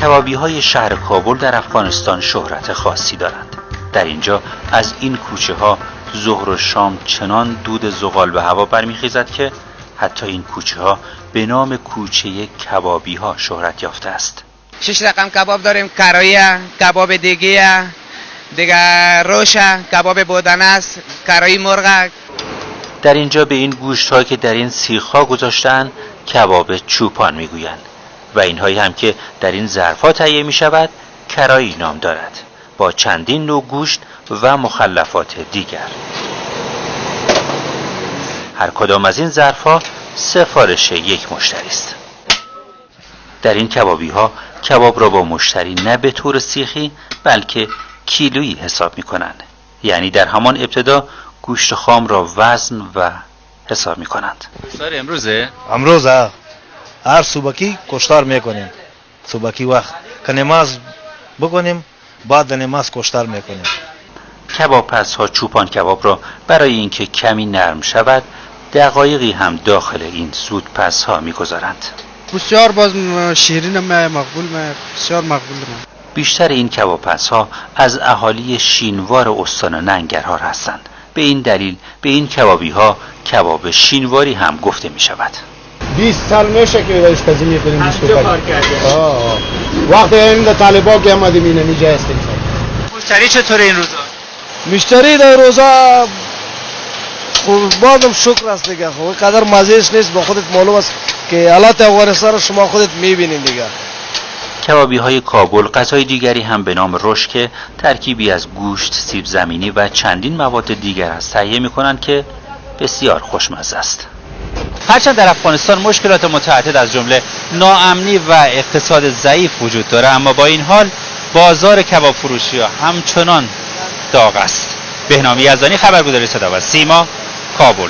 کبابی های شهر کابل در افغانستان شهرت خاصی دارند. در اینجا از این کوچه ها ظهر و شام چنان دود زغال به هوا برمیخیزد که حتی این کوچه ها به نام کوچه کبابی ها شهرت یافته است. شش رقم کباب داریم: کرایه، کباب دیگه، دیگه روشه، کباب بودن است، کرایی مرغ. در اینجا به این گوشت ها که در این سیخ ها گذاشتن کباب چوپان میگویند و اینهایی هم که در این ظرف ها تهیه می شود کرایی نام دارد، با چندین نوع گوشت و مخلفات دیگر. هر کدام از این ظرف ها سفارش یک مشتری است. در این کبابی ها کباب را با مشتری نه به طور سیخی، بلکه کیلویی حساب می کنند. یعنی در همان ابتدا گوشت خام را وزن و حساب می کنند. کشتار امروزه؟ امروز هر صبحکی کشتار میکنیم. صبحکی وقت که نماز بکنیم، بعد نماز کشتار میکنیم. کباب ها چوپان کباب را برای اینکه کمی نرم شود دقایقی هم داخل این سوت ها میگذارند. بسیار باز شیرین ما مقبول ما، بسیار مقبول ما. بیشتر این کباب ها از اهالی شینوار استان ننگرهار هستند. به این دلیل به این کبابی ها کباب شینواری هم گفته می شود. 20 سال میشه که آشپزی میکنیم. 25 آه. وقتی این طالبا که آمدیم اینه اینجا هستیم. مشتری چطوره این روزا؟ مشتری در روزا خوب، بازم شکر است دیگه. خب قدر مزهش نیست، با خودت معلوم است که حالات افغانستان رو شما خودت میبینین دیگه. کبابی های کابل غذای دیگری هم به نام رش که ترکیبی از گوشت، سیب زمینی و چندین مواد دیگر است تهیه می کنند که بسیار خوشمزه است. هرچند در افغانستان مشکلات متعدد از جمله ناامنی و اقتصاد ضعیف وجود داره، اما با این حال بازار کباب فروشی ها همچنان داغ است. بهنامی یزدانی، خبرگزاری صدا و سیما، کابل.